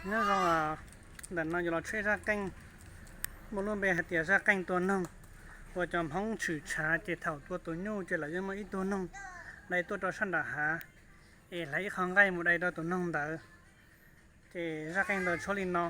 Nyob zoo, ntawm no yuav los tshuab zaj qeej muaj lub npe hais tias zaj qeej tua noog, uas cov Hmoob tshwm tshav ces thaum tua tus nyuj ces lawv yuav muab ib tug noog dai tuaj rau sab nram hav, es hlais ib qho nqaij mus dai rau tus noog ntawd. Ces zaj qeej ntawd tshuab li no.